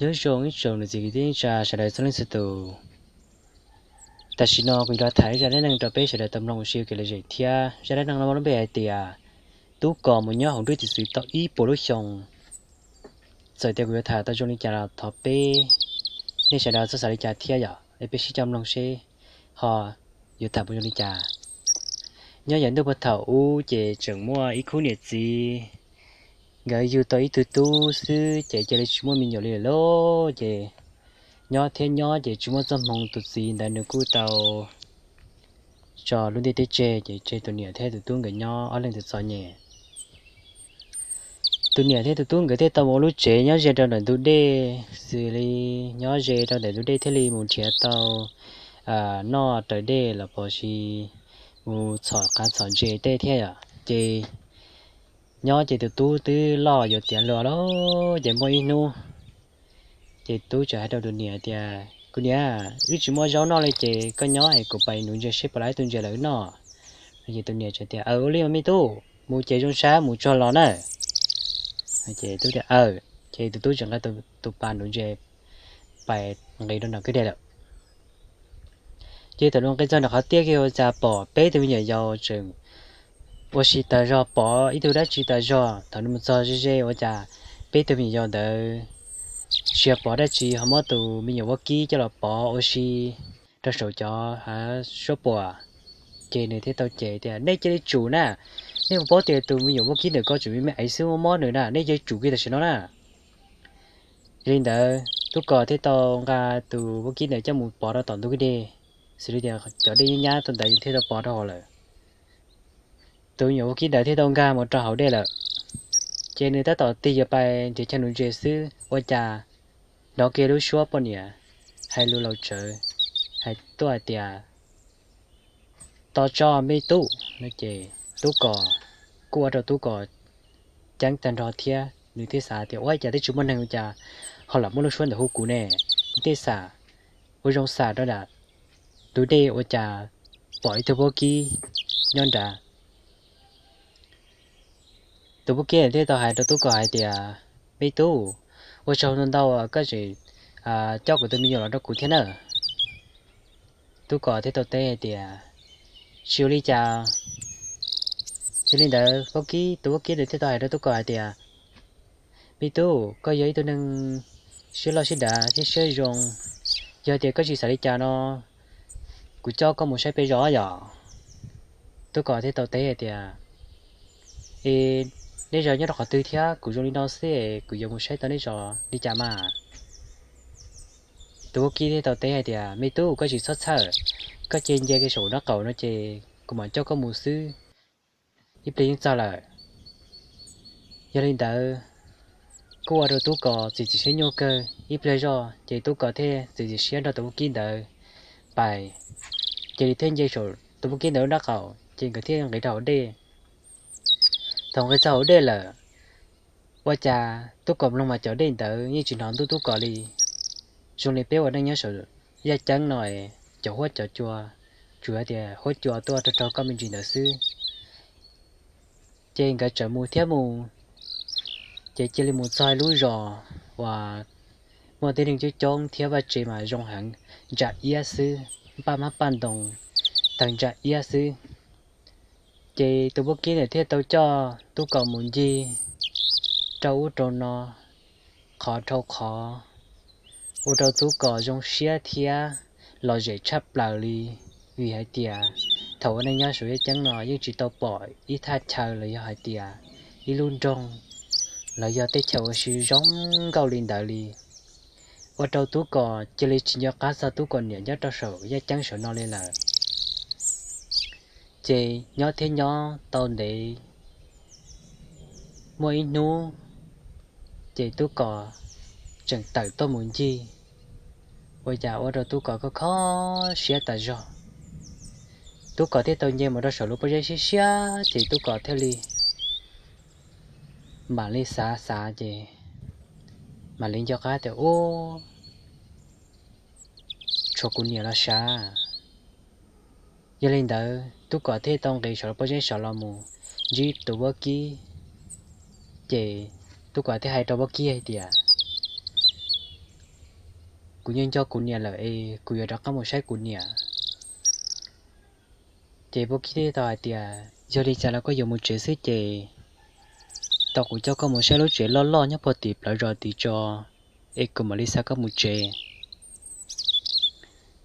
Nyob zoo ib tsoom niam txiv kwv tij neej tsa sawv daws txhua leej txhua tus. Tam sim no kuv yuav los tham zaj dab neeg rau peb sawv daws tau mloog ua si ua kev lom zem thiab. Zaj dab neeg no muaj lub npe hais tias Tub Kos mus nyob hauv nruab tiv txwv tau ib puas lub xyoo. Txawm tias kuv yuav tham tau zoo li cas los thov peb, nej sawv daws txhob xav li cas thiab yom, es peb sib coj mloog seb ho yuav tham puas zoo li cas. Nyob yav ntuj puag thaum ub ces tseem muaj ib khub niam txiv, nkawd yug tau ib tug tub xwb ces cia li tsis muaj me nyuam li lawm lauj. Ces nyob thiab nyob ces tsis muaj txoj hmoo, tus txiv ntawd nws kuj tau tso lub ntiaj teb tseg ces tseg tus niam thiab tus tub nkawd nyob ob leeg txom txom nyem. Tus niam thiab tus tub nkawd thiaj tau mus ua lub tsev nyob ze rau ntawm ntug dej, xws li nyob ze rau ntawm ntug dej thiaj li mus nrhiav tau noj raws dej los pov si, mus txhom qav txhom ntses tej thiab yom. Ces nyob ces tus tub twb loj yuav tiav hluas lawm ces muaj ib hnub ces tub txawm hais rau tus niam tias, Kuv niam, wb tsis muaj zaub noj li ces koj nyob es kuv pais nuv ntses seb puas laib tus ntses los wb noj. Ces tus niam txawm tias, Aws, ua li mas me tub, mus ces zoo sab mus txog los na. Ces tub tias, Aws. Ces tus tub txawm nqa tus pas nuv ntses pais nqis rau nram kwj deg lawm. Ces thaum nws nqis txog nram qhov tiaj kiag ua cas pom peb tug me nyuam yaus tseem ua si tas zog, pov ib tug dab tsi tas zog. Thaum nws mus txog ze ze ua cas peb tug me nyuam yaus ntawd tsis yog pov dab tsi, ho muab tus me nyuam vaub kib coj los pov ua si rau saum cov hav suab puam. Ces nws thiaj tau cem tias, Nej cia li tsum na, nej puas paub tias tus me nyuam vaub kib ntawm ko tseem me me aiv xwb, mob mob nws na, nej cia li tsum kiag tam sim no na. Yog li ntawd Tub Kos thiaj tau nqa tus vaub kib ntawd coj mus pov rau tom ntug kwj deg, xws li tias cov dej nyab nyab tau ntawd thiaj tau pov rau hauv lawm. Tus me nyuam vaub kib ntawd thiaj tau nkag mus rau hauv dej lawm. Ces nws tab tom tig yuav pais nrhiav chaw nuv ntses xwb ua cas hnov kiag lub suab poj niam hais lus laus tsawv hais tuaj hais tias, Tos tso me tub. No ces Tub Kos, kuj ua rau Tub Kos ceeb tag nrho thiab, nws thiaj xav tias, Ua cas twb tsis muaj neeg ua cas ho lam muaj lub suab ntawm hu kuv ne? Nws thiaj xam ua zoo xam rau nram tus dej ua cas pom ib tug vaub kib nyob nrad. Tus vaub kib thiaj tau hais rau Tub Kos hais tias, Me tub, ua tsaug ntau ntau koj tseem coj kuv tus me nyuam los rau kuv thiab na. Tub Kos thiaj tau teb hais tias, Tsis ua li cas. Yog li ntawd vaub kib, tus vaub kib ntawd thiaj tau hais rau Tub Kos hais tias, Me tub, koj yog ib tug neeg siab loj siab dav thiab siab zoo, yog tias koj tsis xav li cas no, kuv coj koj mus saib peb zos yom. Tub Kos thiaj tau teb hais tias, Es nej zos nyob rau qhov twg thiab? Kuv zoo li no xwb es kuv yuav mus saib tau nej zos li cas mas? Tus vaub kib thiaj tau teb hais tias, Me tub, koj tsis txhob txhawj, koj cia li nce kiag saum nraub qaum no ces kuv mam coj koj mus xwb, ib pliag yeej txog lawm. Yog li ntawd kuj ua rau Tub Kos txiav txim siab nyuaj kawg. Ib pliag zoj ces Tub Kos thiaj txiav txim siab nrog tus vaub kib ntawd pais. Ces nws thiaj nce saum tus vaub kib ntawd lub nraub qaum ces nkawd thiaj nqis rau hauv dej. Thaum nqis txog hauv dej lawm, ua cas Tub Kos mloog mas cov dej ntawd yeej tsis hnov ntub Tub Kos li. Zoo li peb ua neej nyob saum yaj ceeb no es cov huab cov cua, tsuas hais tias huab cua tuaj raug raug koj me ntsis ntawd xwb. Ces nkawd txawm mus thiab mus, ces cia li mus txog lub zos uas muaj tib neeg coob coob thiab vaj tse mas zoo heev, ntsa iab xwb, paj hmab paj ntoo tawg ntsa iab xwb. Ces tus vaub kib ntawd thiaj tau coj Tub Kos mus ncig rau ub rau no, qhov dhau qhov, ua rau Tub Kos zoo siab thiab lom zem tshaj plaws li, vim hais tias thaum ua neej nyob saum yaj ceeb no yeej tsis tau pom ib thaj chaw los yog hais tias ib lub nroog los yog teb chaws ua si zoo nkauj li ntawd li. Ua rau Tub Kos cia li tsis nco qab txog Tub Kos niam nyob rau saum yaj ceeb saum no li lawm. Ces nyob thiab nyob tau ntev, muaj ib hnub ces Tub Kos tseem tawm tuaj mus ncig, ua cas ua rau Tub Kos kho kho siab tas zog. Tub Kos thiaj tau nce mus rau saum lub pob zeb siab siab ces Tub Kos thiaj li mam li xav xav ces mam li nco qab tias, Ub, tshuav kuv niam los sav. Yog li ntawd Tub Kos thiaj tau nqis saum lub pob zeb saud los mus ntsib tus vaub kib. Ces Tub Kos thiaj hais rau vaub kib hais tias, Kuv nco nco kuv niam lawm es kuv yuav rov qab mus saib kuv niam. Ces vaub kib thiaj tau hais tias, Yog li cas los koj yuav mus tsev xwb ces tau kuv coj koj mus saib lub tsev loj loj nyob puag tim plawv zos tim tso, es kuv mam li xa koj mus tsev.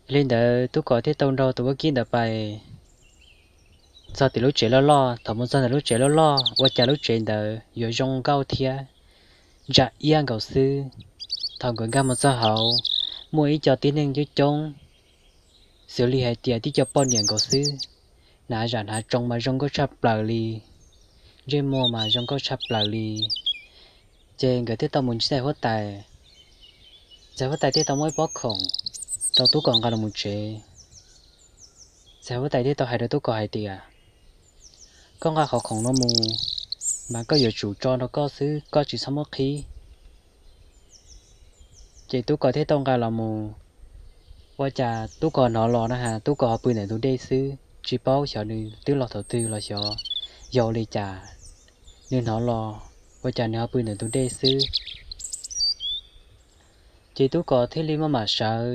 Yog li ntawd Tub Kos thiaj tau nrog tus vaub kib ntawd pais txog tim lub tsev loj loj. Thaum mus txog ntawm lub tsev loj loj ua cas lub tsev ntawd yuav zoo nkauj thiab ntsa iab nkaus xwb. Thaum nkawd nkag mus txog hauv, muaj ib co tib neeg coob coob, xws li hais tias tib co poj niam nkaus xwb. Hnav zam hnav tsoos mas zoo nkauj tshaj plaws li, ntsej muag mas zoo nkauj tshaj plaws li. Ces nkawd thiaj tau mus ntsib ntxhais huab tais. Ntxhais huab tais thiaj tau muab ib pob khoom rau Tub Kos nqa los mus tsev. Ntxhais huab tais thiaj tau hais rau Tub Kos hais tias, Koj nqa qhov khoom no mus, mas koj yuav tsum tso nrog koj xwb, koj tsis txhob muab qhib. Ces Tub Kos thiaj tau nqa los mus. Ua cas Tub Kos hnov los na has, Tub Kos ho pw ntawm ntug dej xwb, tsis paub xyov nws twb los thaum twg los xyov yog li cas. Nws hnov los ua cas nws ho pw ntawm ntug dej xwb. Ces Tub Kos thiaj li maj mam sawv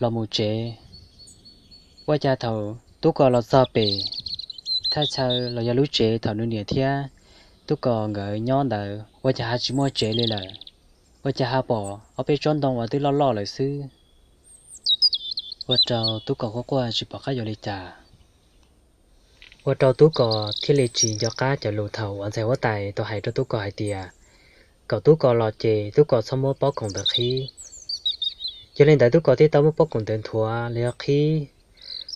los mus tsev. Ua cas thaum Tub Kos los txog pem thaj chaw los yog lub tsev thaum nws niam thiab Tub Kos nkawd nyob ntawd ua cas ho tsis muaj tsev li lawm. Ua cas ho pom ob peb tsob ntoo uas twb loj loj lawm xwb. Ua rau Tub Kos quaj quaj tsis pom qab yuav li cas. Ua rau Tub Kos thiaj li tsis nco qab cov lus thaum uas ntxhais huab tais tau hais rau Tub Kos hais tias, kom Tub Kos los ces Tub Kos txhob muab pob khoom ntawd qhib. Yog li ntawd Tub Kos thiaj tau muab pob khoom ntawd nthuav los yog qhib.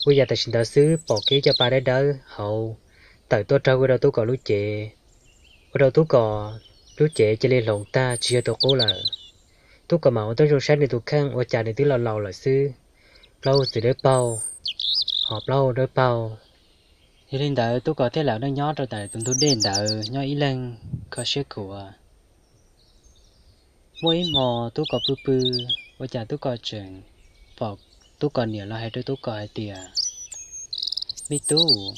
Ua yam tam sim ntawd xwb pom kiag ib co pa dawb dawb hauv tawm tuaj raug ua rau Tub Kos lub cev. Ua rau Tub Kos lub cev cia li hloov tag tsis yog tus qub lawm. Tub Kos mam ua tuab zoo saib nws tus kheej ua cas nws twb laus laus lawm xwb, plaub hau txwm dawb paug, ho plaub hau dawb paug. Yog li ntawd Tub Kos thiaj lam neej nyob rau ntawm tus ntug dej ntawd nyob ib leeg kho siab khuav. Muaj ib hmo Tub Kos pw pw, ua cas Tub Kos tseem pom Tub Kos niam los hais rau Tub Kos hais tias, Me tub,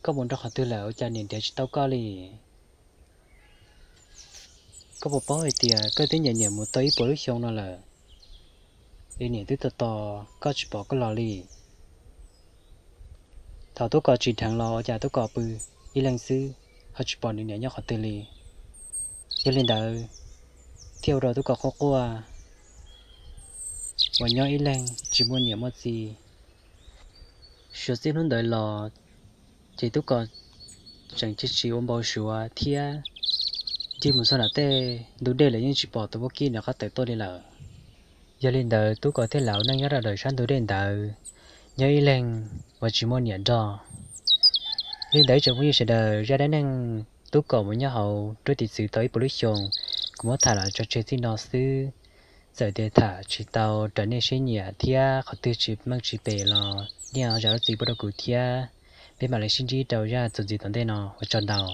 koj mus nrog qhov twg lawm ua cas niam nrhiav tsis tau koj li? Koj puas paub hais tias koj twb nyiam niam mus tau ib puas lub xyoo no lawm, es niam twb tos tos koj tsis pom koj los li. Thaum Tub Kos tsim dheev los ua cas Tub Kos pw ib leeg xwb ho tsis pom nws niam nyob qhov twg li. Yog li ntawd thiaj ua rau Tub Kos quaj quaj uas nyob ib leeg tsis muaj niam muaj txiv. Suav txij hnub ntawd los ces Tub Kos tseem tsis ua npau suav thiab ncig mus txog nram tej ntug dej lawm yeej tsis pom tus vaub kib nws qab tawm tuaj li lawm. Yog li ntawd Tub Kos thiaj lam ua neej nyob rau ntawm sab ntug dej ntawd, nyob ib leeg uas tsis muaj niam nrog. Li ntawd tsoom phooj ywg sawv daws, zaj dab neeg Tub Kos mus nyob hauv nruab tiv txwv tau ib puas lub xyoo, kuv muab tham los tso tseg txij no xwb. Txawm tias tham tsis tau raws nej siab nyiam thiab qhov twg tsis meej tsis pem los nej zam lub txim pub rau kuv thiab. Peb mam li sib ntsib rau zaj txuas ntxiv tom ntej no, ua tsaug ntau.